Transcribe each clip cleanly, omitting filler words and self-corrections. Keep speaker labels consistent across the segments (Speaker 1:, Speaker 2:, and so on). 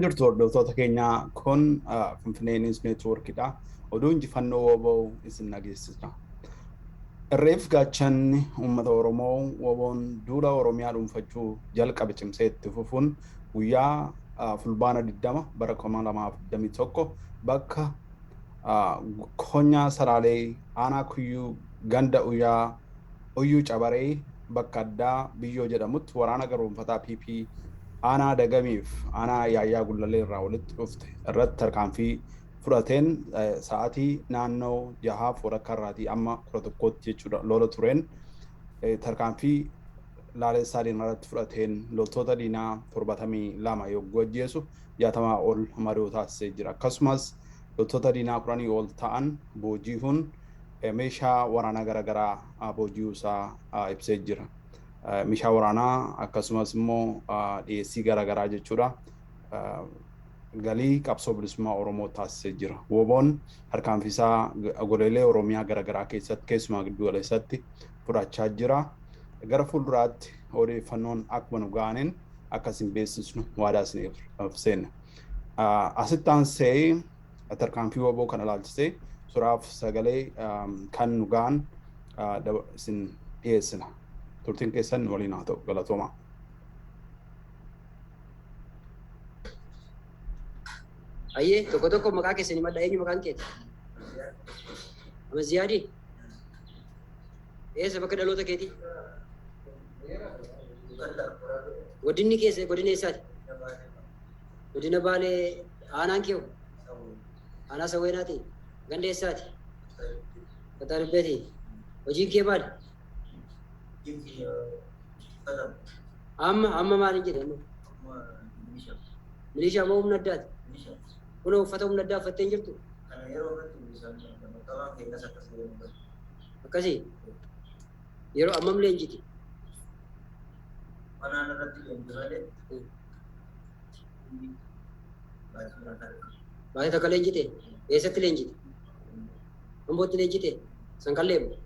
Speaker 1: Akkam jirtu hordoftoota keenyaa, kun Finfinnee News Networkidha. Oduu injifannoo WBO isin dhageessisa. Irreef gaachanni uummata Oromoo WBOn duula Oromiyaa dhuunfachuu jalqabe cimsee itti fufuun guyyaa Fulbaana 20 bara 2021 bakka Konyaa Salaalee Aanaa Kuyyuu ganda Uyyaa Uyyuu Cabaree bakka addaa Biyyoo jedhamutti waraana garboomfataa PP aanaa Dagamiif aanaa Yaayyaa Gullallee irraa walitti dhufte irratti tarkaanfii fudhateen sa'aatii naannoo jahaaf walakkaa irraatii amma 11tti jechuudha lola tureen tarkaanfii laalessaa diinaa irratti fudhateen loltoota diinaa 72 yogguu ajjeesu 60 ol madoo taasisee jira. Akkasumas loltoota diinaa 10 ol ta'an booji'uun meeshaa waraanaa garaagaraa booji'uu isaa ibsee jira. Meeshaa waraanaa akkasumas immoo dhiyeessii garaagaraa jechuudha. Galii qabsoo bilisummaa Oromoo taasisee jira. WBOn tarkaanfii isaa goleelee Oromiyaa garaagaraa keessatti keessumaa giddu galeessatti fudhachaa jira. Gara fuulduraatti odeeffannoon akkuma nu ga'aniin akka isin beeksisnu waadaa isiniif seenna. Asitti aansee tarkaanfii WBO kana ilaalchisee suraaf sagalee kan nu ga'an isin dhiyeessina. Turtiin keessan waliin haa ta'u. Galatoomaa.
Speaker 2: Ayyee, tokko tokko maqaa keessan himadha. Eenyu maqaan keeti? Amaziyaadii? Eessa bakka dhaloota keetii? Godinni keessa godina eessaati? Godina Baalee, aanaan kee hoo? Aanaa Sawweenaati. Ganda eessaati? Qaxaa Dubbeeti. Hojiin kee maali? Amma maaliin jedhe amma? Milishaa moo humna addaati? Kunoo uffata humna addaa uffattee hin jirtu? Akkasii? Yeroo ammam leenjiti? Baatee takka leenjite? Eessatti leenjite? Ambootti leenjite? Sanqallee moo?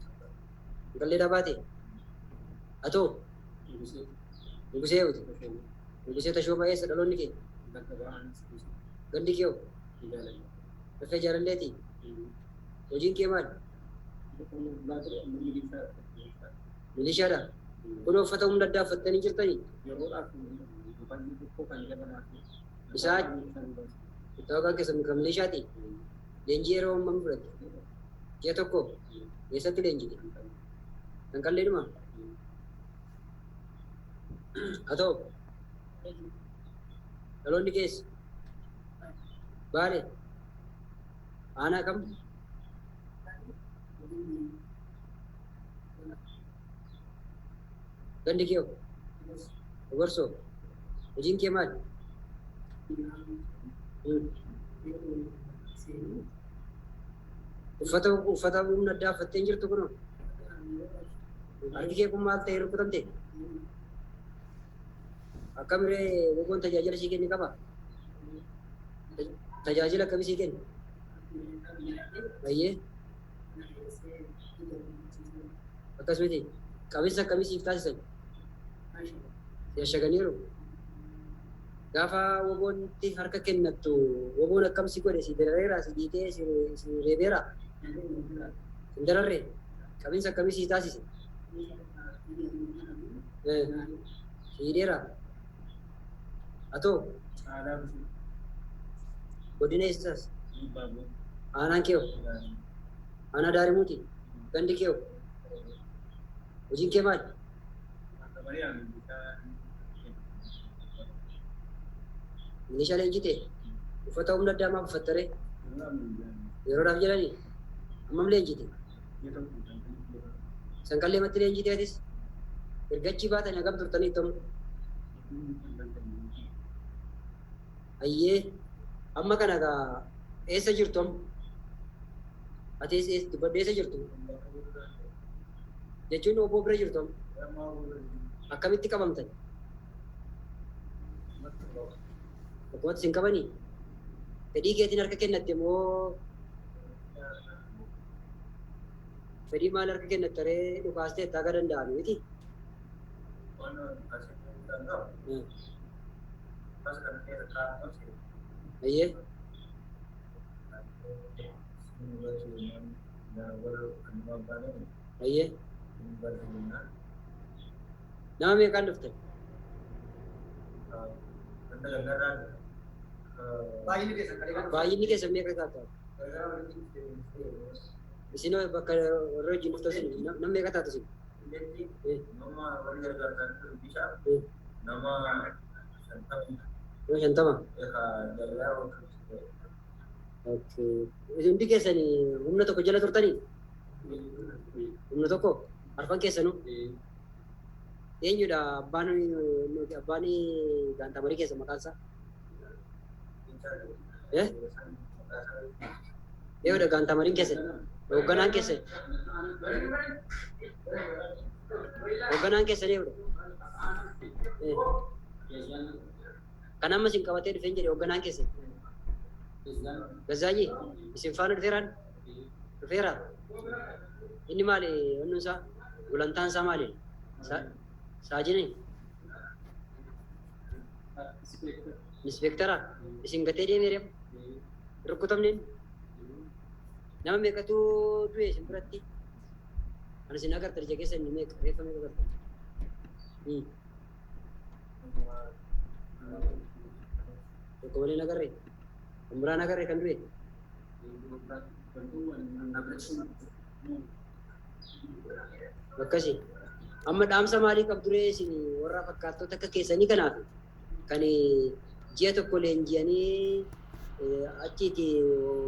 Speaker 2: Sanqalleedhaa baate? Atoo? Nugusee eewuti? Nugusee Tashooma, eessa dhaloonni kee? Gandi kee hoo? Caffee Jaalalleeti? Hojiin kee maali? Milishaadha? Kunoo uffata humna addaa uffattanii jirtanii? Isaa Ittaawaqaan keessan kan milishaati? Leenjii yeroo hammam fudhatte? Ji'a tokko? Eessatti leenjite? Sanqalleedhuma? Atoo? Dhaloonni keessa? Baale? Aanaa kam? Gandi kee hoo? Gogorsoo. Hojiin kee maali? Uffata humna addaa uffattee hin jirtu kunoo. Harki kee kun maal ta'e, rukutamte? Akkamiree WBOn tajaajila sii kenne qaba? Tajaajila akkamii sii kenne? Bayyee. Akkas miti. Qabinsa akkamii siif taasisan? Si ashaganiiru? Gaafa WBOntti harka kennattu WBOn akkam si godhe? Si darareera? Si dhiitee? Si reebeera? Hin dararre? Qabinsa akkamii si taasise? Si hidheera? Atoo? Godina eessaas? Aanaan kee hoo? Aanaa Daarimuuti? Gandi kee hoo? Hojiin kee maali? Milishaa leenjite? Uffata humna addaa maaf uffattaree? Yeroodhaaf jedhanii? Hammam leenjite? Sanqalleematti leenjite atis? Erga achii baatanii hagam turtanii itti amma? Ayyee, amma kana egaa eessa jirtu amma? Ati eessa eessa dubbadhu, eessa jirtu? Jechuun obbo bira jirtu amma? Akkamitti qabamtan? Akkumatti isin qabanii? Fedhii keetiin harka kennatte moo fedhii maal harka kennatte ree, dhukaastee itti haga danda'ame miti? Ayyee. Ayyee. Nama meeqaan dhuftan? Baay'inni keessan meeqa taata? Isin bakka warra wajjin dhuftan sun nama meeqa taatu isin? Nama 50. Okay. Hundi keessan humna tokko jala turtanii? Humna tokko arfan keessanuu? Eenyudha abbaan abbaan gaantamarii keessa maqaan isaa? Eh? Eenyudha gaantamariin keessan? Hoogganaan keessan? Hoogganaan keessan eenyudha? Kan amma isin qabatee dhufeen jedhe hoogganaan keessan? Gazaayyi isin faana dhufeeraan? Dhufeera? Inni maali wanni isaa? Gulantaan isaa maali? Saajini? Inspektara? Isin gatee deemee reefu? Rukkutamneen? Nama meeqatu du'e isin biratti? Kan isin agartan ija keessan meeqa? Reeffa meeqa agartan? Tokko malee hin agarree? Kan biraan agarree kan du'e? Akkasi. Amma dhaamsa maalii qabdu ree isin warra fakkaattota akka keessanii kanaaf kan ji'a tokko leenji'anii achiiti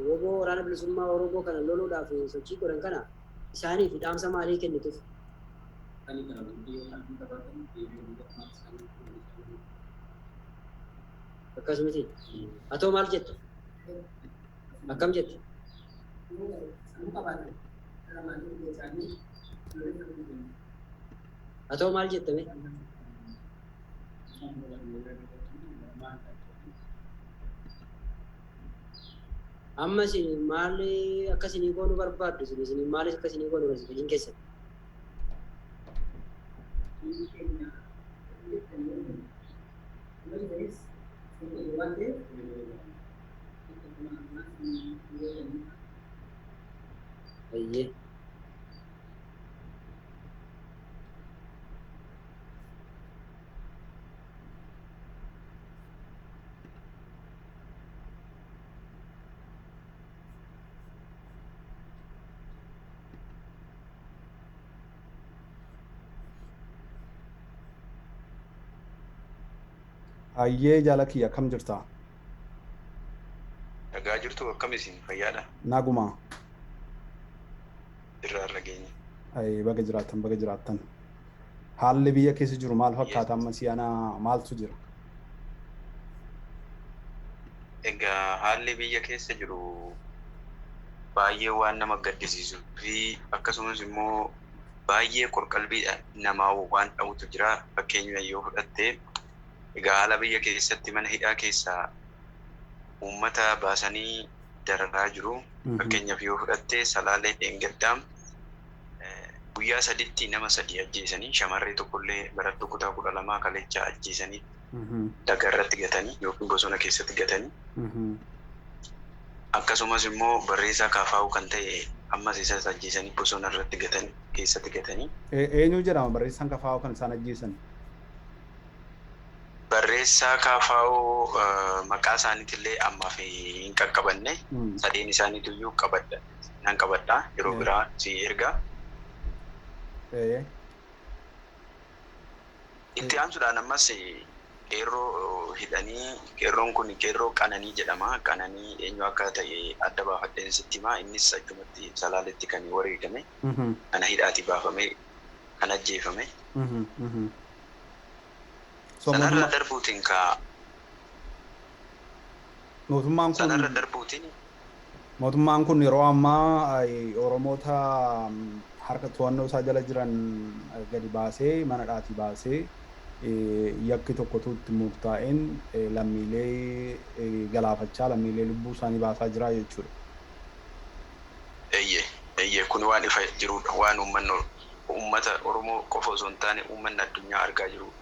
Speaker 2: woboo waraana bilisummaa Oromoo kana loluudhaaf sochii godhan kana isaaniif dhaamsa maalii kennituuf? Akkasumiti. Atoo maal jetta? Akkam jetta? Atoo maal jetta mee? Amma isin maal akka isinii goonu barbaaddu isin isin maal akka isinii goonu barbaaddu fedhiin keessan? Ayyee.
Speaker 1: Ayyee jaala kiyya akkam jirta?
Speaker 3: Nagaa jirtu, akkam isin, fayyaadha?
Speaker 1: Naguma.
Speaker 3: Irraa irra geenye.
Speaker 1: Ay, baga jiraattan, baga jiraattan. Haalli biyya keessa jiru maal fakkaata amma si'ana, maaltu jira?
Speaker 3: Egaa haalli biyya keessa jiru baay'ee waan nama gaddisiisuu fi akkasumas immoo baay'ee qorqalbiidha namaa waan dha'utu jira. Fakkeenya yoo fudhatte, egaa haala biyya keessatti mana hidhaa keessaa uummata baasanii dararaa jiru. Fakkeenyaaf yoo fudhatte, Salaalee Dheengaddaam guyyaa saditti nama 3 ajjeesanii, shamarree tokkollee barattuu kutaa 12 kalechaa ajjeesanii laga irratti gatanii yookiin bosona keessatti gatanii. Akkasumas immoo barreessaa Kaafaa'uu kan ta'e ammas isas ajjeesanii bosona irratti gatanii, keessatti gatanii.
Speaker 1: Eenyu jedhama barreessaan Kaafaa'uu kan isaan ajjeesan?
Speaker 3: Barreessaa Kaafaa'uu maqaa isaaniitillee ammaaf hin qaqqabanne. Sadeen isaaniituyyuu qabadha. Nan qabadha, yeroo biraa si erga. Itti aansuudhaan ammas qeerroo hidhanii, qeerroon kun qeerroo Qananii jedhama. Qananii eenyu akka ta'e adda baafadheen sitti himaa. Innis achumatti Salaaletti kan wareegame. Kana hidhaatii baafamee kan ajjeefame. Sanarra darbuutiin ka
Speaker 1: Mootummaan kun
Speaker 3: sanarra darbuutiin
Speaker 1: Mootummaan kun yeroo ammaa Oromoota harka to'annoo isaa jala jiran gadi baasee, mana dhaatii baasee, yakki tokkotu itti murtaa'een lammiilee galaafachaa, lammiilee lubbuu isaanii baasaa jira jechuudha.
Speaker 3: Eeyyee, eeyyee, kun waan ifa jirudha. Waan uummanni uummata Oromoo qofa osoo hin taane uummanni addunyaa argaa jirudha.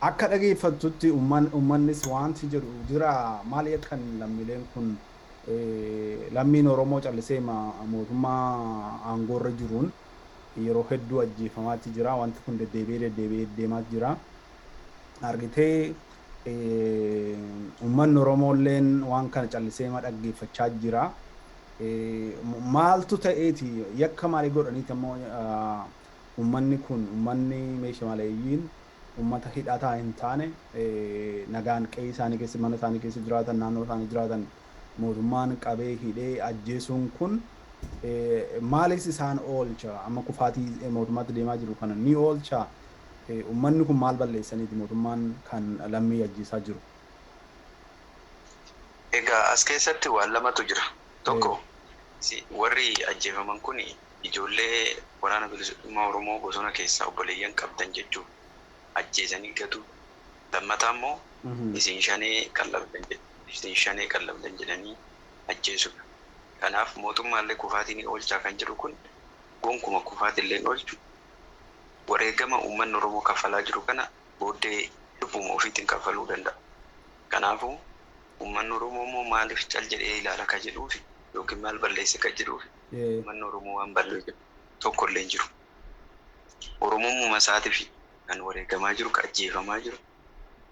Speaker 1: Akka dhageeffattutti uummannis wanti jedhu jira. Maali kan lammiileen kun, lammiin Oromoo callisee mootummaa aangoorra jiruun yeroo hedduu ajjeefamaatti jira. Wanti kun deddeebi'ee deddeebi'ee deemaa jira. Argitee, uummanni Oromoo illeen waan kana callisee dhaggeeffachaa jira. Maaltu ta'eeti, yakka maalii godhaniiti ammoo uummanni kun, uummanni meeshaa maleeyyiin, uummata hidhataa hin taane, nagaan qe'ee isaanii keessa, mana isaanii keessa jiraatan, naannoo isaanii jiraatan mootummaan qabee hidhee ajjeesuun kun maalis isaan oolcha? Amma kufaatii mootummaatti deemaa jiru kana ni oolcha? Uummanni kun maal balleessaniiti mootummaan kan lammii ajjeesaa jiru?
Speaker 3: Egaa as keessatti waan lamatu jira. Tokko, warri ajjeefaman kun ijoollee Waraana Bilisummaa Oromoo bosona keessaa obboleeyyan qabdan jechuun ajjeesanii gatu. Lammataa immoo isin shanee qallabdan, isin shanee qallabdan jedhanii ajjeesudha. Kanaaf mootummaallee kufaatii ni oolchaa kan jedhu kun gonkuma kufaatillee hin oolchu. Wareegama uummanni Oromoo kaffalaa jiru kana booddee lubbuma ofiitiin kaffaluu danda'a. Kanaafuu uummanni Oromoo immoo maaliif cal jedhee ilaala ka jedhuufi yookiin maal balleesse ka jedhuufi, uummanni Oromoo waan balleesse tokko illee hin jiru. Oromummaa isaatiif kan wareegamaa jiru, kan ajjeefamaa jiru,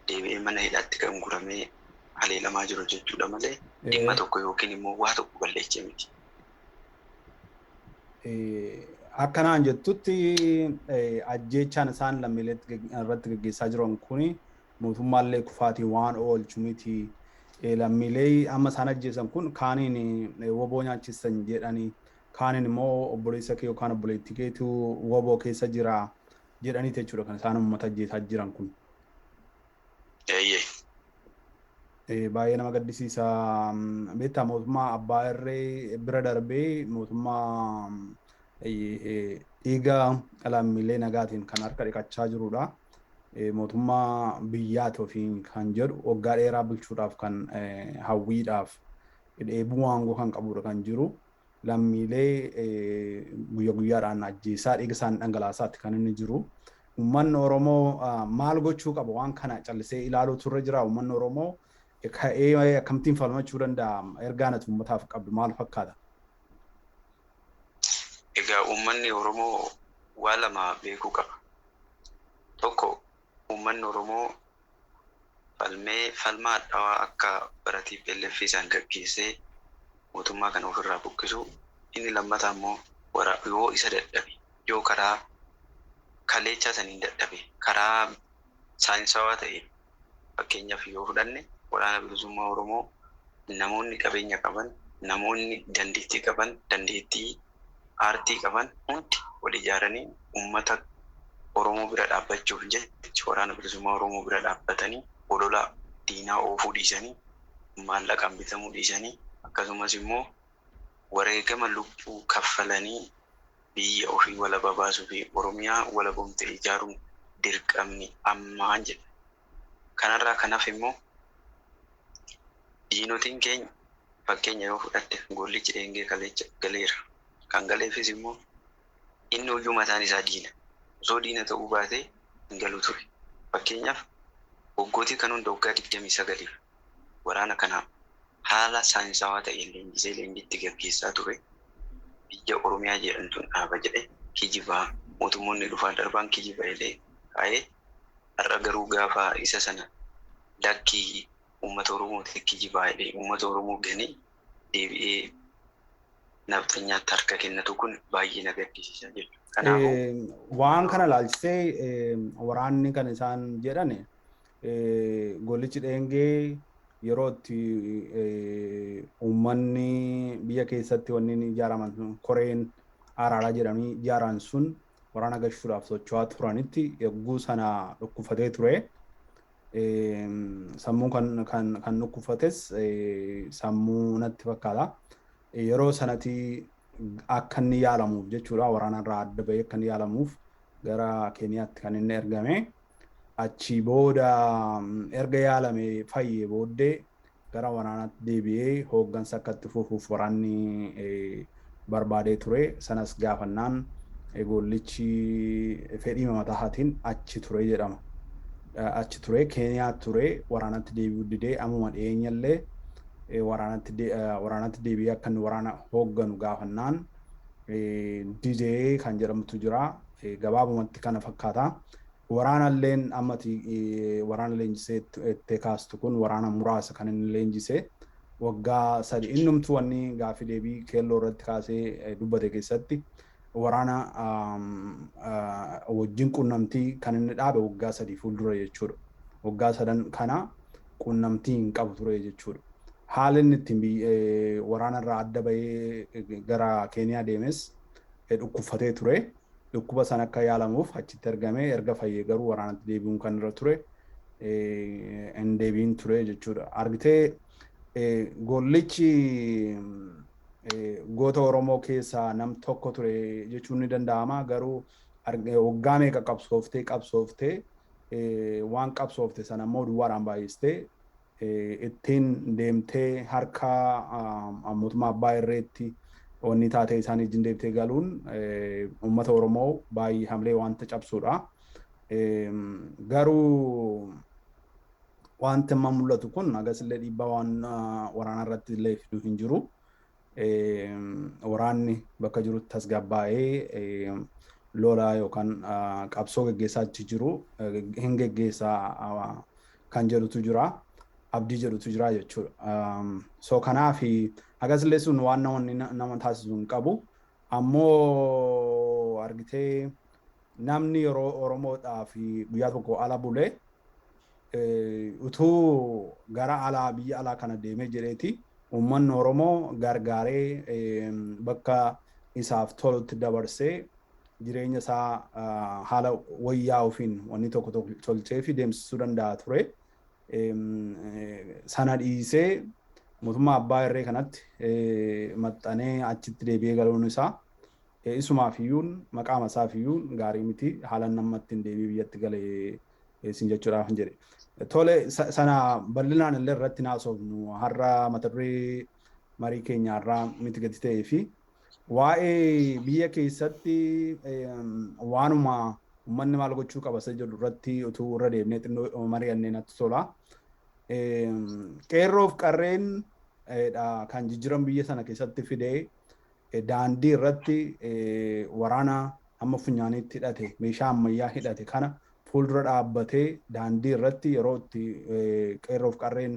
Speaker 3: deebi'ee mana hidhaatti kan guramee haleelamaa jiru jechuudha malee dhimma tokko yookiin immoo waa tokko balleessee miti.
Speaker 1: Akkanaan jettutti, ajjeechaan isaan lammiilee irratti gaggeessaa jiran kuni mootummaallee kufaatii waan oolchu miti. Lammiilee amma isaan ajjeesan kun kaaniin WBO nyaachisan jedhanii, kaaniin immoo obboleessa kee yookaan obboleettii keetu WBO keessa jira jedhanii jechuudha kan isaan uummata ajjeesaa jiran kun. Baay'ee nama gaddisiisa. Beektaa, mootummaa abbaa irree bira darbee mootummaa dhiiga lammiilee nagaatiin kan harka dhiqachaa jirudha. Mootummaa biyyaati ofiin kan jedhu, waggaa dheeraa bulchuudhaaf kan hawwiidhaaf dheebuu aangoo kan qabudha kan jiru. Lammiilee guyya guyyaadhaan ajjeesaa, dhiiga isaanii dhangalaasaatti kan inni jiru. Uummanni Oromoo maal gochuu qaba? Waan kana callisee ilaaluu turre jira. Uummanni Oromoo ka'ee akkamittiin falmachuu danda'a? Ergaan ati uummataaf qabdu maal fakkaata?
Speaker 3: Egaa uummanni Oromoo waa lama beekuu qaba. Tokko, uummanni Oromoo falmee falmaa hadhaawaa akka bara TPLF isaan gaggeessee mootummaa kana ofirraa buqqisu. Inni lammataa immoo yoo isa dadhabe, yoo karaa kaleechaa saniin dadhabe, karaa saayinsawaa ta'een, fakkeenyaaf yoo fudhanne, Waraana Bilisummaa Oromoo namoonni qabeenya qaban, namoonni dandeettii qaban, dandeettii aartii qaban hundi wal ijaaranii uummata Oromoo bira dhaabbachuuf jecha Waraana Bilisummaa Oromoo bira dhaabbatanii olola diinaa oofuu dhiisanii, maallaqaan bitamuu dhiisanii, akkasumas immoo wareegama lubbuu kaffalanii biyya ofii walaba baasuu fi Oromiyaa walabomte ijaaruun dirqamni ammaan jedha. Kanarraa kanaaf immoo diinotiin keenya, fakkeenya yoo fudhatte, Gollichi Dheengee kaleecha galeera. Kan galeefis immoo inni iyyuu mataan isaa diina. Osoo diina ta'uu baatee hin galu ture. Fakkeenyaaf waggootii kan hunda waggaa 29f waraana kana haala saayinsawaa ta'een leenjisee leenjitti gaggeessaa ture. Biyya Oromiyaa jedhamtuun dhaaba jedhe kijibaa, mootummoonni dhufaan darbaan kijiba jedhee kaa'ee, har'a garuu gaafa isa sana lakkii, uummata Oromooti kijibaa jedhee uummata Oromoo ganee deebi'ee nafxanyaatti harka kennatu kun baay'ee na gaddisiisa jechuudha.
Speaker 1: Kanaafuu waan kana ilaalchisee waraanni kan isaan jedhan, Gollichi Dheengee yeroo itti uummanni biyya keessatti wanni ijaaraman, koreen araaraa jedhamanii ijaaran sun, waraana gashuudhaaf socho'aa turanitti yogguu sana dhukkufatee ture. Sammuu kan dhukkufates sammuu natti fakkaata. Yeroo sanatti akka inni yaalamuuf jechuudha, waraana irraa adda bahee akka inni yaalamuuf gara Keeniyaatti kan inni ergame. Achi booda erga yaalame fayyee booddee gara waraanaatti deebi'ee hooggansa akka itti fufuuf waraanni barbaadee ture. Sanas gaafannaan gollichi fedhii mataa isaatiin achi ture jedhama. Achi ture, Keeniyaa ture, waraanatti deebi'uu didee ammuma dhiyeenyallee waraanatti deebi'ee akka inni waraana hoogganu gaafannaan didee kan jedhamutu jira. Gabaabumatti kana fakkaata. Waraanalleen ammati waraana leenjisee itti kaastu kun waraana muraasa kan inni leenjisee waggaa 3 innumtu wanni gaaffii deebii keelloo irratti kaasee dubbate keessatti waraana wajjin qunnamtii kan inni dhaabe waggaa 3 fuuldura jechuudha. Waggaa 3 kana qunnamtii hin qabu ture jechuudha. Haalli inni ittiin waraana irraa adda bahee gara Keeniyaa deemes dhukkubfatee ture. Dhukkuba sana akka yaalamuuf achitti argame, erga fayyee garuu waraanatti deebi'uun kan irra ture hin deebiin ture jechuudha. Argitee, gollichi goota Oromoo keessaa nam tokko ture jechuun ni danda'ama, garuu waggaa meeqa qabsooftee qabsooftee waan qabsoofte sana immoo duwwaadhaan baay'istee ittiin deemtee harka mootummaa abbaa irreetti wanni taatee isaan wajjin deemtee galuun uummata Oromoo baay'ee hamlee wanta cabsuudha. Garuu wanti amma mul'atu kun agasillee dhiibbaa waan waraana irratti illee fiduu hin jiru. Waraanni bakka jirutti tasgabbaa'ee lola yookaan qabsoo geggeessaa achi jiru hin geggeessaa kan jedhutu jira. Abdii jedhutu jira jechuudha. So kanaaf agasillee sun waan namoonni nama taasisu hin qabu. Ammoo argitee, namni yeroo Oromoodhaaf guyyaa tokko ala bulee utuu gara alaa biyya alaa kana deemee jedheeti uummanni Oromoo gargaaree bakka isaaf tolutti dabarsee jireenya isaa haala wayyaa ofiin wanni tokko tolchee fi deemsisuu danda'a ture. Sana dhiisee mootummaa abbaa irree kanatti maxxanee achitti deebi'ee galuun isaa isumaaf iyyuun maqaama isaaf iyyuun gaarii miti, haala nama ittiin deebi'ee biyyatti galee isin jechuudhaaf hin jedhe. Tole, sana bal'inaan illee irratti naasofnu har'a mata duree marii keenya har'aa miti gadi ta'ee fi waa'ee biyya keessatti waanuma uummanni maal gochuu qaba isa jedhu irratti utuu irra deemnee xinnoo mari'annee natti tola. Qeerroof qarreen kan jijjiiran biyya sana keessatti fidee daandii irratti waraana hamma funyaaniitti hidhate, meeshaa ammayyaa hidhate kana fuuldura dhaabbatee daandii irratti yeroo itti qeerroof qarreen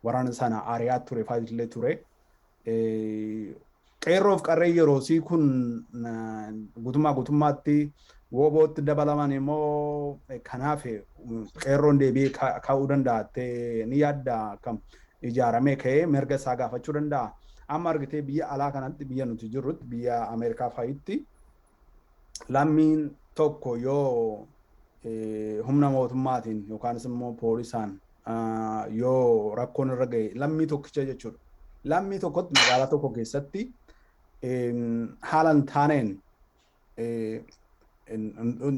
Speaker 1: waraana sana ari'aa ture fa'aa ture. Qeerroof qarreen yeroosii kun guutummaa guutummaatti woobootti dabalaman immoo kanaaf qeerroon deebi'ee ka'uu danda'a ni yaadda? Akkam ijaaramee ka'ee mirga isaa gaafachuu danda'a? Amma argitee, biyya alaa kanatti, biyya nuti jirrutti, biyya Ameerikaa fa'itti lammiin tokko yoo humna mootummaatiin yookaanis immoo poolisaan yoo rakkoon irra ga'e, lammii tokkicha jechuudha. Lammii tokkotti magaalaa tokko keessatti haala hin taaneen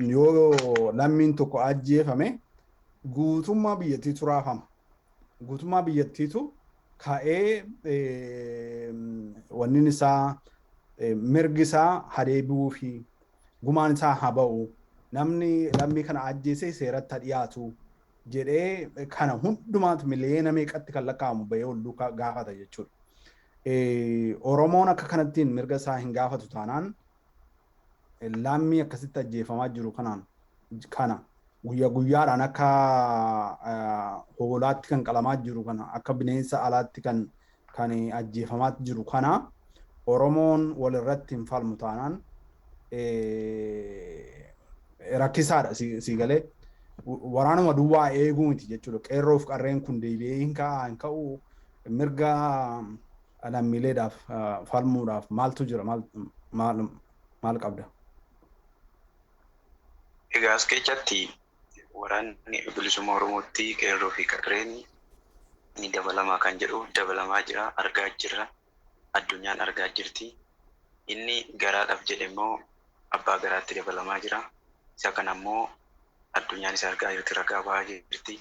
Speaker 1: yoo lammiin tokko ajjeefame guutummaa biyyattiitu raafama. Guutummaa biyyattiitu ka'ee wanni isaa mirgi isaa haa deebi'uu fi gumaan isaa haa ba'u, namni lammii kana ajjeese seeratti haa dhiyaatu jedhee kana hundumaatu miliyoona meeqatti kan lakkaa'amu bahee ol duukaa gaafata jechuudha. Oromoon akka kanattiin mirga isaa hin gaafatu taanaan, lammii akkasitti ajjeefamaa jiru kanaan kana guyyaa guyyaadhaan akka hoolaatti kan qalamaa jiru kana, akka bineensa alaatti kan ajjeefamaa jiru kana Oromoon walirratti hin falmu taanaan rakkisaadha si galee. Waraanuma duwwaa eeguu miti jechuudha. Qeerroof qarreen kun deebi'ee hin ka'a hin ka'u, mirga lammiileedhaaf falmuudhaaf maaltu jira, maal maal qabda?
Speaker 3: Egaa as keessatti waraanni bilisummaa Oromootti qeerroo fi qarreen ni dabalamaa kan jedhu dabalamaa jira, argaa jirra, addunyaan argaa jirti. Inni garaadhaaf jedhe immoo abbaa garaatti dabalamaa jira. Isa kana immoo addunyaan isa argaa jirti, ragaa bahaa jirti.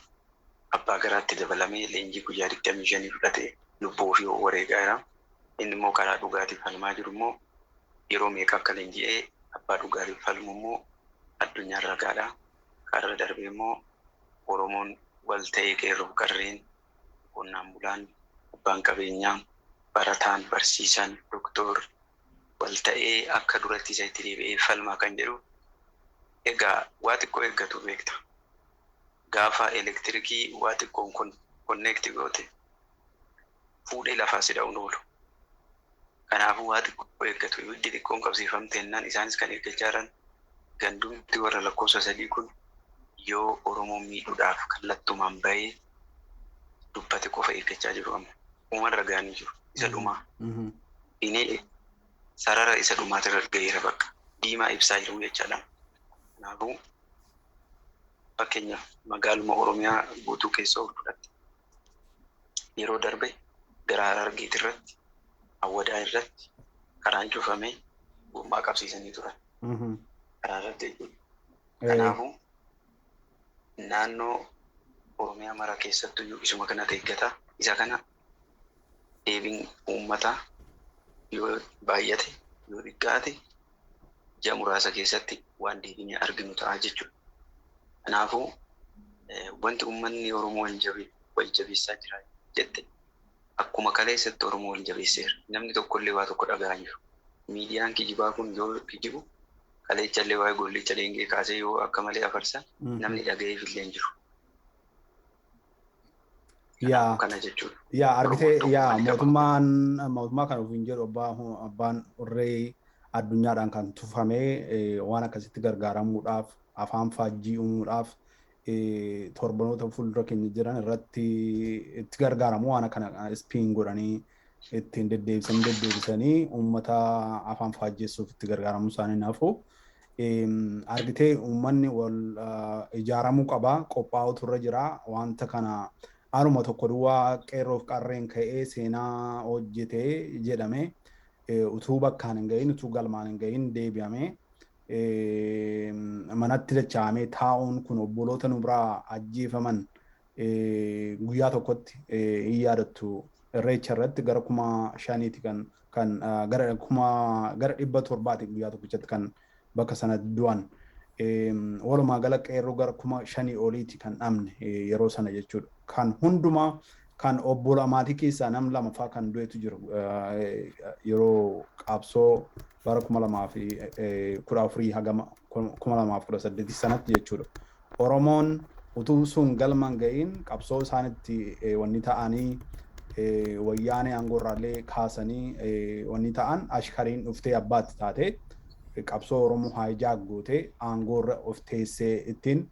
Speaker 3: Abbaa garaatti dabalamee leenjii guyyaa 25 fudhatee lubbuu ofii wareegaa jira. Inni immoo karaa dhugaatiif falmaa jiru immoo yeroo meeqa akka leenji'ee abbaa dhugaatiif falmu immoo addunyaan ragaadha. Karra darbee immoo Oromoon wal ta'ee qeerroo qarreen, qonnaan bulaan, abbaan qabeenyaa, barataan, barsiisaan, doktor wal ta'ee akka duratti isa itti deebi'ee falmaa kan jedhu egaa waa xiqqoo eeggatu beekta. Gaafa elektirikii waa xiqqoon kun konneekti goote fuudhee lafaa si dha'uun oolu. Kanaafuu waa xiqqoo eeggatu, ibiddi xiqqoon qabsiifamte jennaan isaanis kan eeggachaa jiran gandumti warra lakkoofsa 3 kun yoo Oromoo miidhuudhaaf kallattumaan bahee dubbate qofa eeggachaa jiru amma. Uumarra ga'anii jiru. Isa dhumaa. Inni sarara isa dhumaatirra ga'eera bakka. Diimaa ibsaa jiru jechaadha. Kanaafuu fakkeenyaaf magaaluma Oromiyaa guutuu keessa of fudhatte. Yeroo darbe gara Harargeet irratti, Awwadaa irratti karaan cufamee gommaa qabsiisanii turan. Karaa irratti jechuudha. Kanaafuu naannoo Oromiyaa mara keessattuyyuu isuma kanatu eeggata. Isa kana deebiin uummataa yoo baay'ate yoo xiqqaate ji'a muraasa keessatti waan deebinee arginu ta'a jechuudha. Kanaafuu wanti uummanni Oromoo wal jabeessaa jira jette akkuma kaleessatti Oromoo wal jabeesseera. Namni tokkollee waa tokko dhaga'aa jiru. Miidiyaan kijibaa kun yoo kijibu kaleechallee waa'ee gollicha dheengee kaasee yoo akka malee afarsan namni dhaga'eef illee hin jiru.
Speaker 1: Yaa
Speaker 3: Kana jechuudha.
Speaker 1: Yaa argitee yaa mootummaan mootummaa kan ofiin jedhu abbaan irree addunyaadhaan kan tufamee waan akkasitti gargaaramuudhaaf afaan faajjii uumuudhaaf torbanoota fuuldura keenya jiran irratti itti gargaaramu waan akkana ispiin godhanii ittiin deddeebisanii uummata afaan faajjeessuuf itti gargaaramuu isaanii nafu. Argitee uummanni wal ijaaramuu qaba, qophaa'utu irra jira. Wanta kana anuma tokko duwwaa qeerroof qarreen ka'ee seenaa hojjetee jedhame utuu bakkaan hin gahin, utuu galmaan hin gahin deebi'ame manatti dacha'amee taa'uun kun obboloota nu biraa ajjeefaman guyyaa tokkotti hin yaadattu. Irreecha irratti gara 5,000 kan gara 700 guyyaa tokkichatti kan bakka sanatti du'an. Walumaa gala qeerroo gara 5,000 oliiti kan dhabne yeroo sana jechuudha. Kan hundumaa kan obbola maatii keessaa nam lama fa'aa kan du'etu jiru yeroo qabsoo bara 2014 haga 2018 sanatti jechuudha. Oromoon utuu sun galmaan ga'iin qabsoo isaanitti wanni ta'anii wayyaanee aangoorraallee kaasanii wanni ta'an ashkariin dhuftee abbaatti taate qabsoo Oromoo haayijaak gootee aangoorra of teessee ittiin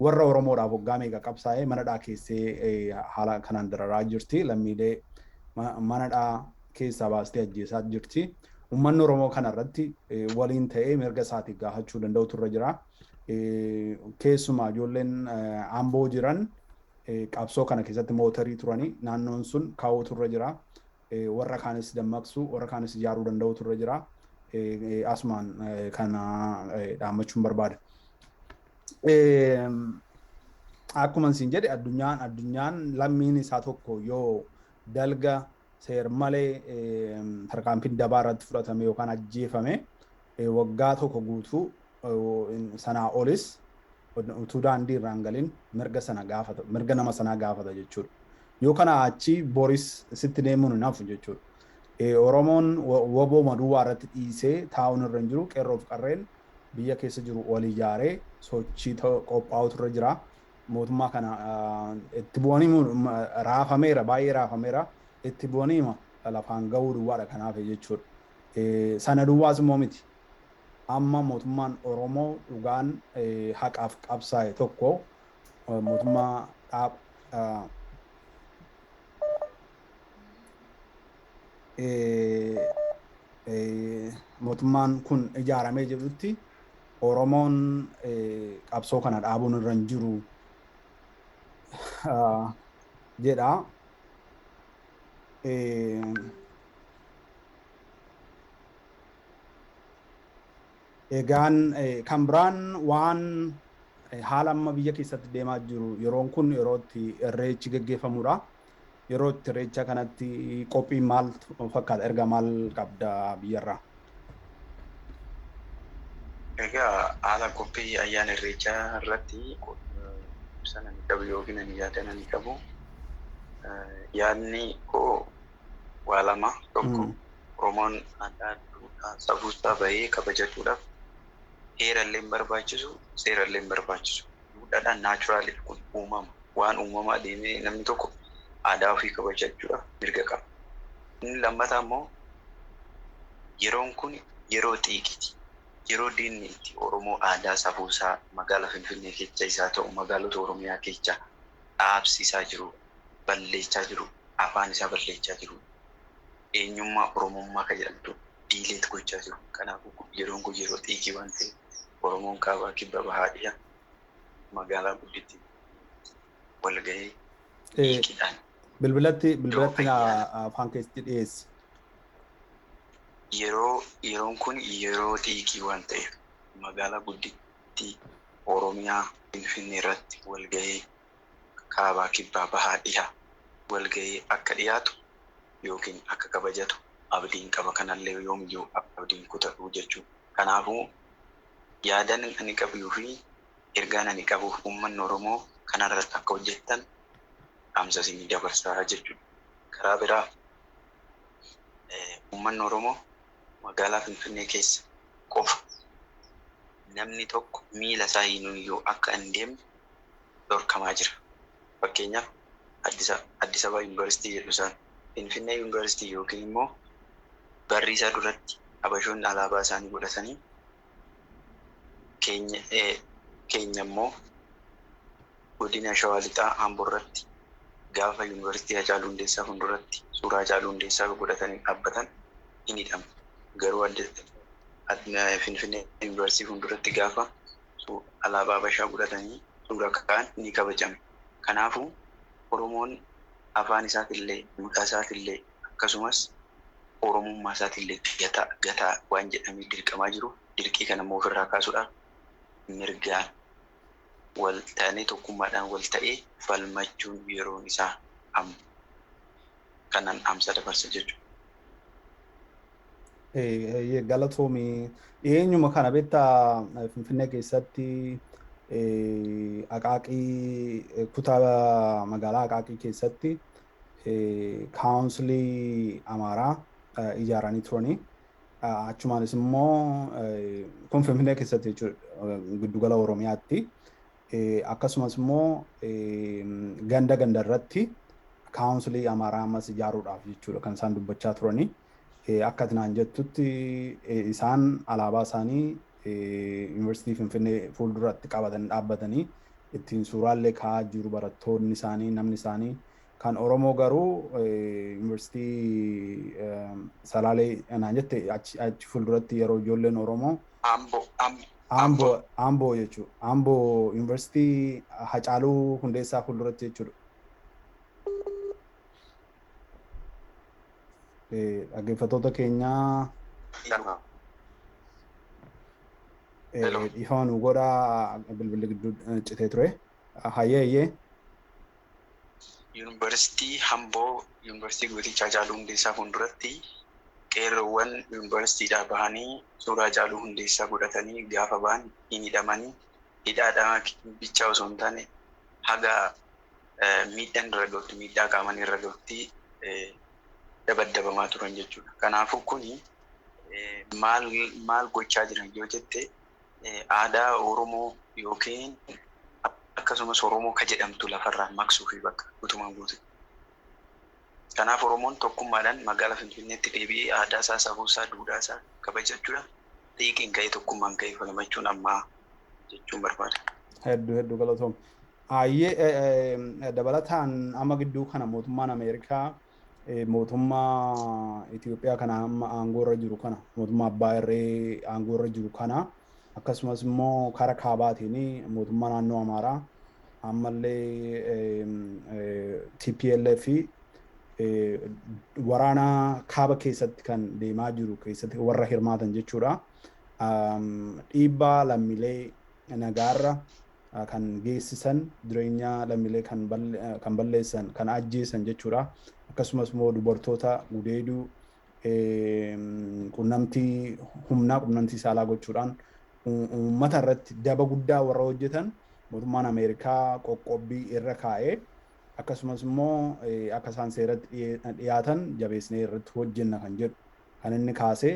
Speaker 1: warra Oromoodhaaf waggaa meeqa qabsaa'ee manadhaa keessee haala kanaan dararaa jirti. Lammiilee manadhaa keessaa baastee ajjeesaa jirti. Uummanni Oromoo kanarratti waliin ta'ee mirga isaatiif gaafachuu danda'utu irra jira. Keessumaa ijoolleen Amboo jiran qabsoo kana keessatti mootarii turanii naannoon sun kaa'utu irra jira. Warra kaanis dammaqsu, warra kaanis ijaaruu danda'utu irra jira. Asumaan kana dhaammachuun barbaada. Akkuma isin jedhe addunyaan lammiin isaa tokko yoo dalga seer malee tarkaanfiin dabaa irratti fudhatame yookaan ajjeefame waggaa tokko guutuu sanaa olis utuu daandii irraan galin mirga sana gaafata, mirga nama sanaa gaafata jechuudha. Yoo kana achi boris sitti deemuun hin hafu jechuudha. Oromoon woboo maduwaa irratti dhiisee taa'uun irra hin jiru. Qeerroof qarreen biyya keessa jiru wal ijaaree sochii qophaa'utu irra jira. Mootummaa kana itti bu'anii raafameera, baay'ee raafameera. Itti bu'anii lafaan ga'uu duwwaadha kanaaf jechuudha. Sana duwwaas immoo miti. Amma mootummaan Oromoo dhugaan haqaaf qabsaa'e tokko mootummaa dhaab mootummaan kun ijaaramee jirutti Oromoon qabsoo kana dhaabuun irra hin jiru jedha. Egaan kan biraan waan haala amma biyya keessatti deemaa jiru yeroon kun yeroo itti irreechi geggeeffamudha. Yeroo itti irreecha kanatti qophiin maal fakkaata? Erga maal qabda biyyarraa?
Speaker 3: Egaa haala qophii ayyaana irreechaa irratti Dhaamsan ani qabu yookiin ani yaadan ani qabu, yaadni koo waa lama. Tokko, Oromoon aadaa, duudhaa, safuusaa bahee kabajachuudhaaf heerallee hin barbaachisu, seerallee hin barbaachisu. Duudhaadhaan naturally kun uumama. Waan uumamaa deemee namni tokko aadaa ofii kabajachuudhaaf mirga qaba. Inni lammataa immoo yeroon kun yeroo xiiqiiti. Yeroo diinni itti Oromoo aadaa safuusaa magaalaa Finfinnee keessa isaa ta'u magaalota Oromiyaa keessa dhaabsisaa jiru, balleechaa jiru, afaan isaa balleechaa jiru, eenyummaa Oromummaa kan jedhamtu delete gochaa jiru. Kanaafuu yeroon kun yeroo xiiqii waan ta'eef Oromoon kaabaa, kibba, bahaa, dhiha magaalaa gudditti wal gahee xiiqiidhaan.
Speaker 1: Bilbilatti afaan keessatti dhiyeessi.
Speaker 3: Yeroon kun yeroo xiiqii waan ta'eef magaalaa guddittii Oromiyaa Finfinnee irratti wal gahee kaabaa, kibbaa, bahaa, dhiha wal gahee akka dhiyaatu yookiin akka kabajatu abdiin qaba. Kanallee yoomiyyuu abdiin kutadhu jechuudha. Kanaafuu yaadan ani qabuu fi ergaan ani qabuuf uummanni Oromoo kanarratti akka hojjettan dhaamsa isinii dabarsaa jechuudha. Karaa biraa uummanni Oromoo magaalaa Finfinnee keessa qofa namni tokko miila isaa hiinuyyuu akka hin deemne dhorkamaa jira. Fakkeenyaaf Addis Ababa Yuunivarsiitii jedhu isaan Finfinnee Yuunivarsiitii yookiin immoo barri isaa duratti Habashoonni alaabaa isaanii godhatanii keenya immoo godina Shawaa Lixaa Amboo irratti gaafa Yuunivarsiitii Hacaaluu Hundeessaa fuulduratti suuraa Hacaaluu Hundeessaa godhatanii dhaabbatan hin hidhamu. Garuu Finfinnee Yuunivarsiitii fuulduratti gaafa alaabaa Habashaa godhatanii suuraa ka'an ni kabajama. Kanaafuu Oromoon afaan isaatillee, duudhaa isaatillee, akkasumas Oromummaa isaatillee gataa gataa waan jedhamee dirqamaa jiru, dirqii kana immoo ofirraa kaasuudhaaf mirgaan wal ta'anii tokkummaadhaan wal ta'ee falmachuun yeroon isaa amma. Kanan dhaamsa dabarsa jechuudha.
Speaker 1: Galatoomii. Dhiyeenyuma kana beektaa, Finfinnee keessatti Aqaaqii, kutaa magaalaa Aqaaqii keessatti kaawunsilii Amaaraa ijaaranii turanii. Achumaanis immoo kun Finfinnee keessatti jechuudha, giddugala Oromiyaatti. Akkasumas immoo ganda ganda irratti kaawunsilii Amaaraa ammas ijaaruudhaaf jechuudha kan isaan dubbachaa turanii. Akka ati naan jettutti isaan alaabaa isaanii Yuunivarsiitii Finfinnee fuulduratti qabatanii dhaabbatanii ittiin suuraallee ka'aa jiru barattoonni isaanii, namni isaanii. Kan Oromoo garuu Yuunivarsiitii Salaalee naan jette achi fuulduratti yeroo ijoolleen Oromoo
Speaker 3: Amboo.
Speaker 1: Amboo, Amboo jechuudha. Amboo Yuunivarsiitii Hacaaluu Hundeessaa fuulduratti jechuudha. Dhaggeeffattoota keenyaa, dhiifama nu godhaa, bilbilli gidduu citee ture. Hayyee, hayyee.
Speaker 3: Yuunivarsiitii Amboo, Yuunivarsiitii Gooticha Hacaaluu Hundeessaa fuulduratti qeerroowwan yuunivarsiitiidhaa bahanii suuraa Hacaaluu Hundeessaa godhatanii gaafa bahan hin hidhamanii. Hidhaadhaa bichaa osoo hin taane haga miidhaan irra gahutti, miidhaa qaamaan irra gahutti dabaddabamaa turan jechuudha. Kanaafuu kuni maal maal gochaa jiran yoo jette, aadaa Oromoo yookiin akkasumas Oromoo ka jedhamtu lafarraa maqsuu fi bakka guutumaan guutuu. Kanaaf Oromoon tokkummaadhaan magaalaa Finfinneetti deebi'ee aadaa isaa, safuu isaa, duudhaa isaa kabajachuudhaaf xiiqiin ka'ee tokkummaan ka'ee falmachuun ammaa jechuun barbaada.
Speaker 1: Hedduu hedduu galatoom. Hayyee, dabalataan amma gidduu kana mootummaan Ameerikaa mootummaa Itoophiyaa kana amma aangoorra jiru kana, mootummaa abbaa irree aangoorra jiru kana, akkasumas immoo karaa kaabaatiin mootummaa naannoo Amaaraa ammallee TPLF waraana kaaba keessatti kan deemaa jiru keessatti warra hirmaatan jechuudha. Dhiibbaa lammiilee nagaarra kan geessisan, jireenya lammiilee kan balleessan, kan ajjeesan jechuudha. Akkasumas immoo dubartoota gudeeduu, qunnamtii humnaa, qunnamtii saalaa gochuudhaan uummata irratti daba guddaa warra hojjetan mootummaan Ameerikaa qoqqobbii irra kaa'ee akkasumas immoo akka isaan seeratti dhiyaatan jabeessinee irratti hojjenna kan jedhu kan inni kaasee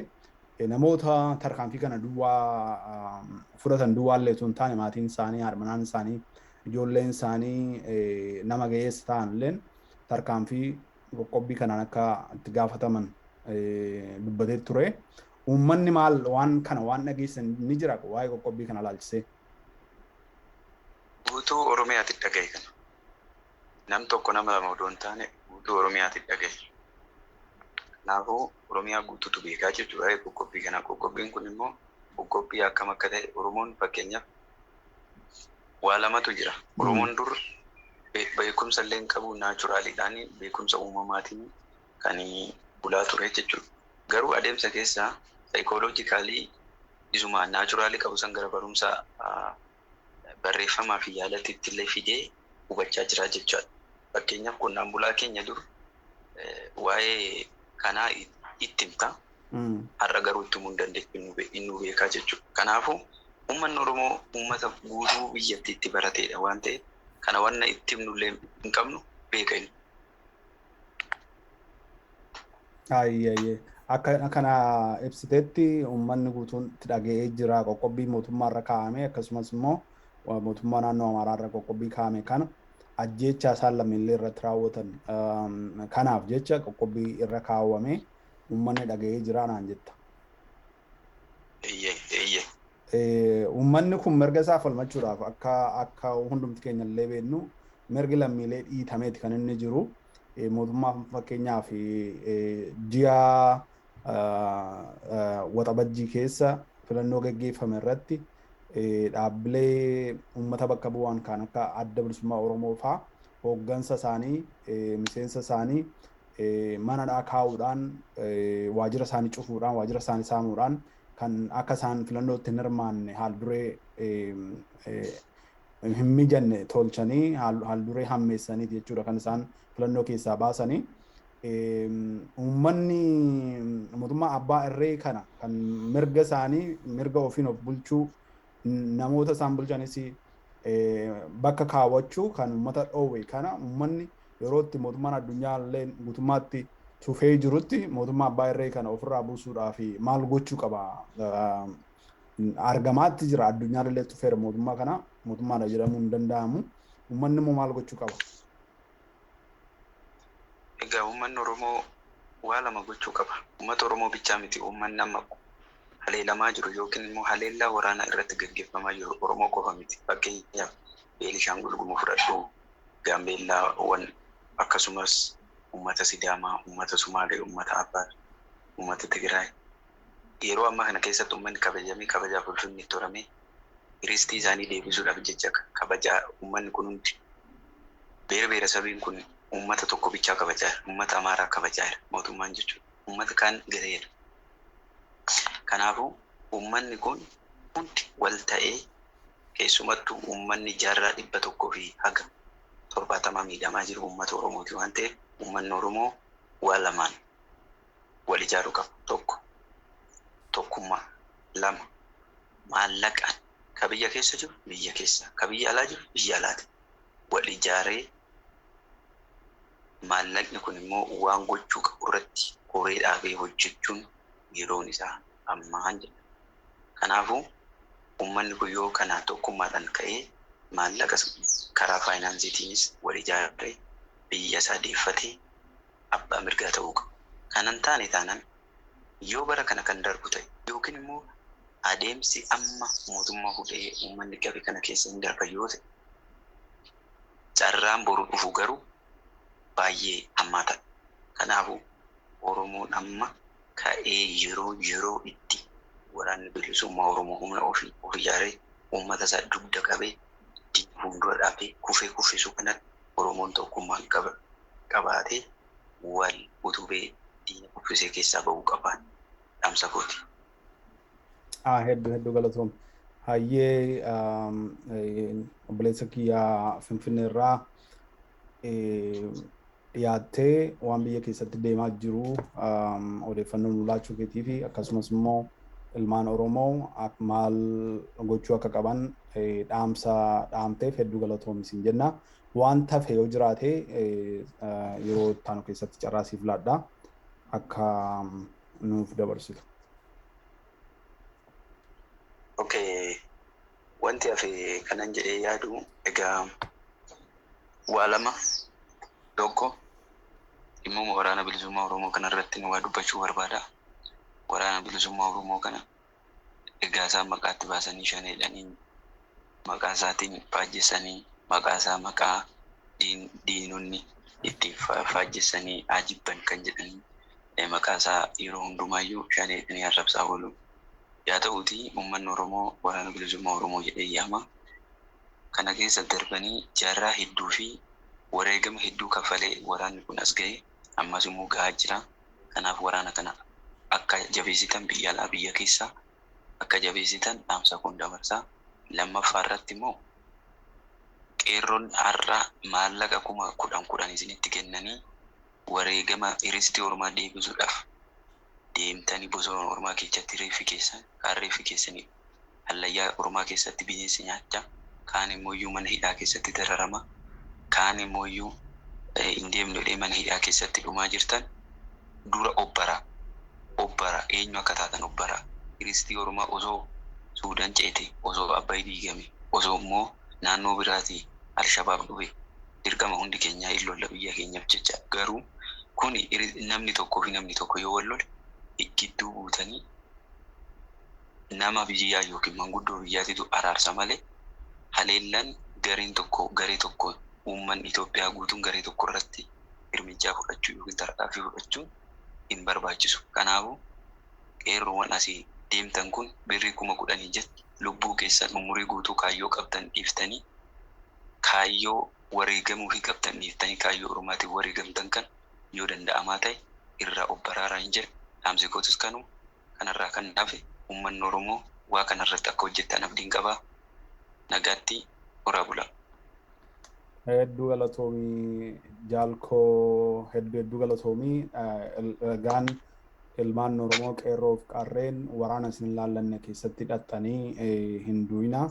Speaker 1: namoota tarkaanfii kana duwwaa fudhatan duwwaallee osoo hin taane maatiin isaanii, haadha isaanii, ijoolleen isaanii nama ga'eessa ta'an illeen tarkaanfii qoqqobbii kanaan akka itti gaafataman dubbatee ture. Uummanni maal waan kana waan dhageessan ni jira waa'ee qoqqobbii kana laalchisee?
Speaker 3: Guutuu Oromiyaatti dhagaye kana. Nam tokko nama lama odoo hin taane guutuu Oromiyaatti dhagaye. Kanaafuu Oromiyaa guutuutu beekaa jechuudha waa'ee qoqqobbii kanaa. Qoqqobbiin kun immoo qoqqobbii akkam akka ta'e Oromoon fakkeenyaaf waa lamatu jira. Oromoon dur beekumsa illee hin qabu naachuraaliidhaan beekumsa uumamaatiin kan bulaa ture jechuudha. Garuu adeemsa keessaa saayikooloojikaalii isuma naachuraalii qabu san gara barumsa barreeffamaa fi yaalatti illee fidee hubachaa jira jechuudha. Fakkeenyaaf qonnaan bulaa keenya dur waa'ee kanaa itti himta. Har'a garuu itti himuu hin dandeessu inni beekaa jechuudha. Kanaafuu uummanni Oromoo uummata guutuu biyyattii itti barateedha waan ta'eef kana wanna itti himnullee hin qabnu beeka inni.
Speaker 1: Ayyee akka kana ibsiteetti uummanni guutuun itti dhaga'ee jira qoqqobbii mootummaa irra kaa'ame akkasumas immoo mootummaa naannoo Amaaraa irra qoqqobbii kaa'ame kana ajjeechaa isaan lammiilee irratti raawwatan kanaaf jecha qoqqobbii irra kaawwame uummanni dhaga'ee jira naan jetta. Uummanni kun mirga isaa falmachuudhaaf akka hundumti keenya illee beeknu mirgi lammiilee dhiitameeti kan inni jiru. Mootummaa fakkeenyaaf ji'a waxabajjii keessa filannoo gaggeeffame irratti dhaabbilee uummata bakka bu'an kan akka Adda Bilisummaa Oromoo fa'aa hooggansa isaanii miseensa isaanii manadhaa kaa'uudhaan waajjira isaanii cufuudhaan waajjira isaanii saamuudhaan kan akka isaan filannootti hin hirmaanne haal duree hin mijanne tolchanii haal duree hammeessaniiti jechuudha kan isaan filannoo keessaa baasanii. Uummanni mootummaa abbaa irree kana kan mirga isaanii mirga ofiin of bulchuu namoota isaan bulchanis bakka kaawwachuu kan uummata dhoowwe kana uummanni yeroo itti mootummaan addunyaa illee guutummaatti tufee jirutti mootummaa abbaa irree kana ofirraa buusuudhaaf maal gochuu qaba? Argamaatti jira addunyaan illee tufeera mootummaa kana mootummaadha jedhamuu hin danda'amu. Uummanni immoo maal gochuu qaba?
Speaker 3: Egaa uummanni Oromoo waa lama gochuu qaba. Uummata Oromoo bichaa miti uummanni amma haleelamaa jiru yookiin immoo haleellaa waraanaa irratti gaggeeffamaa jiru Oromoo qofa miti. Fakkeenyaaf Beenishaangul Gumuz fudhadhu, Gaambeellaawwan akkasumas uummata Sidaamaa, uummata Sumaalee, uummata Affaar, uummata Tigraay. Yeroo ammaa kana keessatti uummanni kabajamee kabajaaf ulfinni itti horamee hiristii isaanii deebisuudhaaf jecha kabajaa uummanni kun hundi beera beera sabiin kun uummata tokko bichaa kabajaa jira. Uummata Amaaraa kabajaa jira mootummaan jechuudha. Uummata kaan gateera. Kanaafuu uummanni kun hundi wal ta'ee keessumattuu uummanni jaarraa 170 miidhamaa jiru uummata Oromooti waan ta'eef uummanni Oromoo waa lamaan wal ijaaruu qaba. Tokko tokkummaa, lama maallaqaan ka biyya keessa jiru biyya keessa, ka biyya alaa jiru biyya alaati. Wal ijaaree maallaqni kun immoo waan gochuu qabu irratti koree dhaabee hojjechuun yeroon isaa ammaan jedha. Kanaafuu uummanni kun yoo kana tokkummaadhaan ka'ee maallaqa karaa faayinaansiitiinis wal ijaaree biyya isaa deeffatee abbaa mirgaa ta'uu qaba. Kanan taane taanaan yoo bara kana kan darbu ta'e yookiin immoo adeemsi amma mootummaa hudhee uummanni qabe kana keessa hin darba yoo ta'e carraan boru dhufu garuu baay'ee hammaataadha. Kanaafuu Oromoon amma ka'ee yeroo itti waraanni bilisummaa Oromoo humna ofii of ijaaree uummata isaa dugda qabee fuuldura dhaabee kufee kuffisuu kanatti Oromoon tokkummaan qabaatee wal utubee diina kuffisee keessaa bahuu qabaan dhaamsa kooti.
Speaker 1: Hedduu hedduu galatoom. Hayyee obboleessa kiyyaa Finfinnee irraa dhiyaattee waan biyya keessatti deemaa jiru odeeffannoo nu laachuu keetii fi akkasumas immoo Ilmaan Oromoo maal gochuu akka qaban dhaamsa dhaamteef hedduu galatoomi siin jenna. Waan tafe yoo jiraate yeroo itti keessatti carraa siif laadha akka nuuf dabarsitu.
Speaker 3: Okay. Wanti hafe kanan jedhee yaadu egaa waa lama. Tokko, dhimma Waraana Bilisummaa Oromoo kanarratti waa dubbachuu barbaada. Waraana Bilisummaa Oromoo kana egaa isaan maqaatti baasanii shaneedhanii, maqaa isaatiin faajjessanii, maqaa isaa maqaa diinonni itti faajjessanii ajibban kan jedhanii, maqaa isaa yeroo hundumaayyuu shaneedhanii arrabsaa oolu. Yaa ta'uutii, uummanni Oromoo Waraana Bilisummaa Oromoo jedhee yaama. Kana keessa darbanii jaarraa hedduu fi wareegama hedduu kaffalee waraanni kun as ga'e, ammas immoo gahaa jira. Kanaaf waraana kana akka jabeessitan, biyya alaa biyya keessaa akka jabeessitan dhaamsa kun dabarsaa. Lammaffaa irratti immoo qeerroon har'a maallaqa 10,000 10 isinitti kennanii wareegama hiristii ormaa deebisuudhaaf deemtanii bosona ormaa keessatti reeffi keessan, kaan reeffi keessanii hallayyaa ormaa keessatti bineensi nyaachaa, kaan immoo iyyuu mana hidhaa keessatti dararama, kaan immoo iyyuu hin deemnu jedhee mana hidhaa keessatti dhumaa jirtan, dura obbara obbara, eenyu akka taatan obbara. Hiristii ormaa osoo Suudaan ceete, osoo Abbaay diigame, osoo immoo naannoo biraatii Alshabaab dhufe, dirqama hundi keenyaa hin lolla biyya keenyaaf jecha. Garuu kuni namni tokkoo fi namni tokko yoo wal lole gidduu buutanii nama biyyaa yookiin manguddoo biyyaatitu araarsa malee, haleellaan gareen tokko garee tokko, uummanni Itoophiyaa guutuun garee tokko irratti hirmichaa fudhachuu yookiin tarkaanfii fudhachuun hin barbaachisu. Kanaafuu qeerroowwan asii deemtan kun birrii 10,000 jecha lubbuu keessan, umurii guutuu kaayyoo qabdan dhiiftanii, kaayyoo wareegamuu fi qabdan dhiiftanii, kaayyoo ormaatiin wareegamtan kan yoo danda'amaa ta'e irraa of baraaraa hin jedhe. Dhaamsi kootis kanuma. Kanarraa kan hafe uummanni Oromoo waa kanarratti akka hojjettan abdiin qabaa. Nagaatti, horaa bulaa.
Speaker 1: Hedduu galatoomii jaalkoo, hedduu hedduu galatoomii. Egaan ilmaan Oromoo, qeerroof qarreen, waraana isin laallanne keessatti hidhattanii hin du'ina.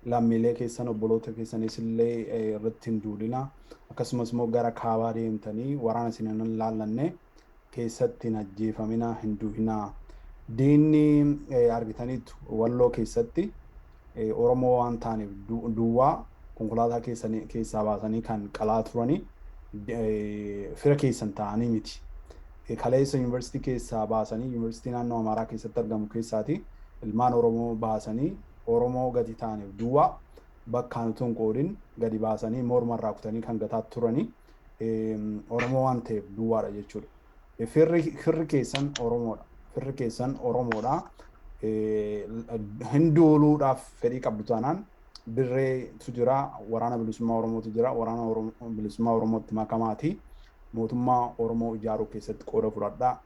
Speaker 1: Lammiilee keessan, obboloota keessanis illee irratti hin duulina. Akkasumas immoo gara kaabaa deemtanii waraana isin hin laallanne keessatti hin ajjeefamina, hin du'ina. Diinni argitaniitu Walloo keessatti Oromoo waan taaneef duwwaa konkolaataa keessaa baasanii kan qalaa turanii fira keessan ta'anii miti. Kaleessa yuunivarsiitii keessaa baasanii, yuunivarsiitii naannoo Amaaraa keessatti argamu keessaati ilmaan Oromoo baasanii, Oromoo gadi ta'aniif duwwaa bakkaan utuu hin qoodin gadi baasanii mormarraa kutanii kan gataa turanii Oromoo waan ta'eef duwwaadha jechuudha. Firri keessan Oromoodha. Firri keessan Oromoodha. Hin duuluudhaaf fedhii qabdu taanaan dirreetu jira, Waraana Bilisummaa Oromootu jira, Waraana Bilisummaa Oromootti makamaati. Mootummaa Oromoo ijaaruu keessatti qooda fudhadhaa.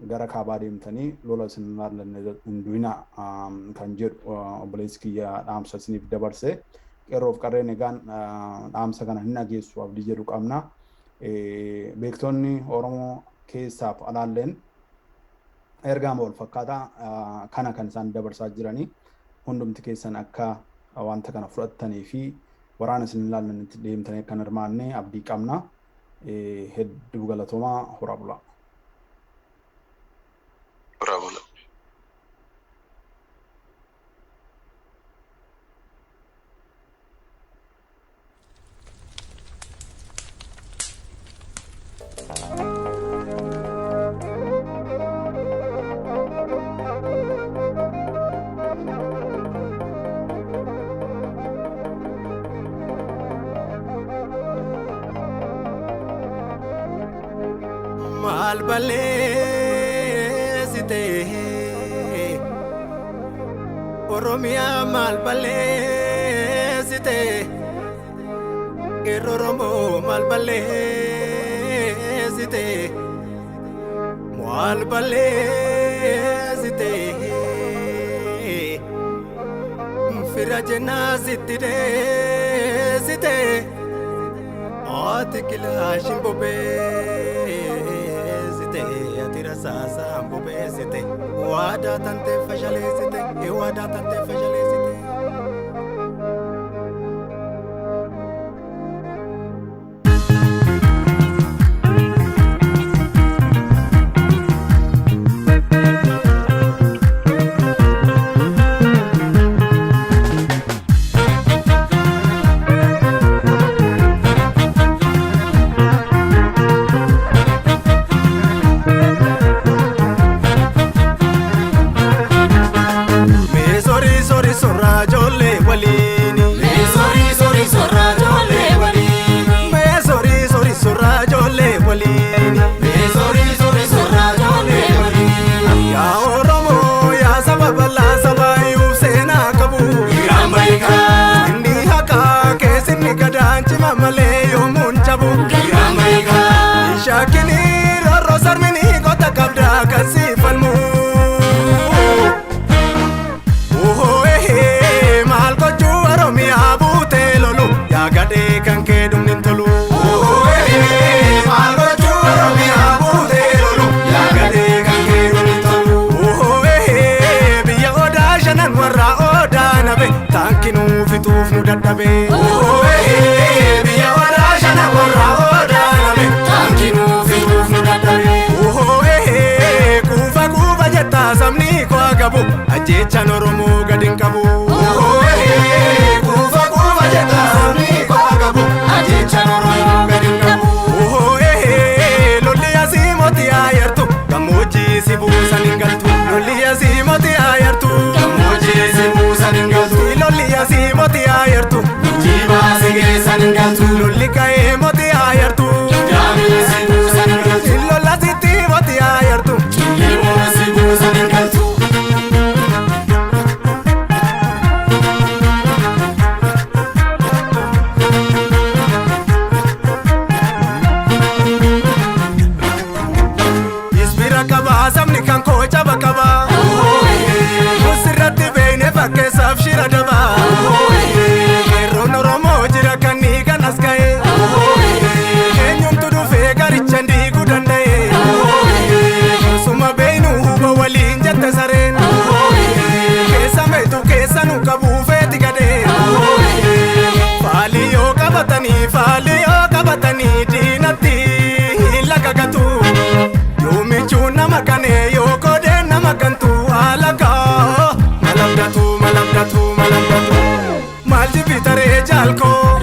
Speaker 1: Gara kaabaa deemtanii lola isin laallanne hin du'ina kan jedhu obboleessi kiyya dhaamsa isiniif dabarse. Qeerroof qarreen egaan dhaamsa kana hin dhageessu abdii jedhu qabna. Beektonni Oromoo keessaaf alaalleen ergaama wal fakkaataa kana kan isaan dabarsaa jiranii, hundumti keessan akka wanta kana fudhattanii fi waraana isin ilaalanitti deemtanii akka hin hirmaanne abdii qabna. Hedduu galatoomaa, horaa bulaa.
Speaker 3: Horaa bulaa.
Speaker 4: Maal balleessite Oromiyaa? Maal balleessite qeerroo Oromoo? Maal balleessite? Maal balleessite? Fira jennaa sitti deessite, ati kilaashin bobeessite, ati. Rasaasaan bobeessite waadaa tantee fashaleessite waadaa tantee fashaleessite. Mee sorii sorii sorraa ijoollee waliini.
Speaker 5: Mee sorii sorii sorraa ijoollee waliini.
Speaker 4: Mee sorii sorii sorraa ijoollee waliini.
Speaker 5: Mee sorii sorii sorraa ijoollee waliini.
Speaker 4: Yaa Oromoo yaa saba bal'aa saba iyyuu seenaa qabu.
Speaker 5: Iraan beekaa.
Speaker 4: Inni haqaa keessinni gadaan cima malee yoomuu hin cabu.
Speaker 5: Iraan beekaa.
Speaker 4: Shaakini roorroo sarmini qota qabdaa kan si falmu. Ohoo ehee maal gochuu Oromiyaa buutee lolu yaa gadhee kan kee dhumni hin tolu. Ohoo ehee maal gochuu Oromiyaa buutee lolu yaa gadhee kan kee dhumni hin tolu. Ohoo ehee biyya odaa shanan warra odaa nabe taankinuu fixuuf nu dadhabe. Ohoo ehee biyya odaa shanan warra odaa nabe
Speaker 5: Taankinuu fixuuf nu dadhabe.
Speaker 4: Ohoo ehee kuufa kuufa jettaa sabni koo qabu ajjeechaan Oromoo gadi hin qabu. Ohoo ehee kuufa kuufa jettaa sabni koo qabu
Speaker 5: Ajjechaan Oromoo gadi hin qabu.
Speaker 4: Ohoo ehee lolli asii mootii ayartu gammoojjii si buusan hin galtu. Lolli asii mootii ayartu
Speaker 5: Gammoojjii si buusan hin galtu.
Speaker 4: Lolli asii mootii ayartu
Speaker 5: Jibaa si geessan hin galtu.
Speaker 4: Lolli ka'ee mootii ayartu
Speaker 5: Daamii si buusan hin galtu.
Speaker 4: Lolla sitti mootii ayartu.
Speaker 5: Ilmoo si buusan hin galtu.
Speaker 4: Isbira qabaa sabni kan koo caba qabaa. Usirratti beekne fakkeessaaf shira dabaa. Qeerroon Oromoo jira kan ni kan as ga'e. Eenyumtu dhufee garicha diiguu danda'e. Osuma beeknu huba waliin jette sareen. Keessa meetu keessa nu qabuu feeti gadhee. Faalii yoo qabatanii faalii yoo qabatanii diinatti hin lakakatu. Yoo michuun nama kane yoo kodeen nama kantu haala kaa. Malabdatu malabdatu malabdatu. Maal jibbitaree jaalkoo.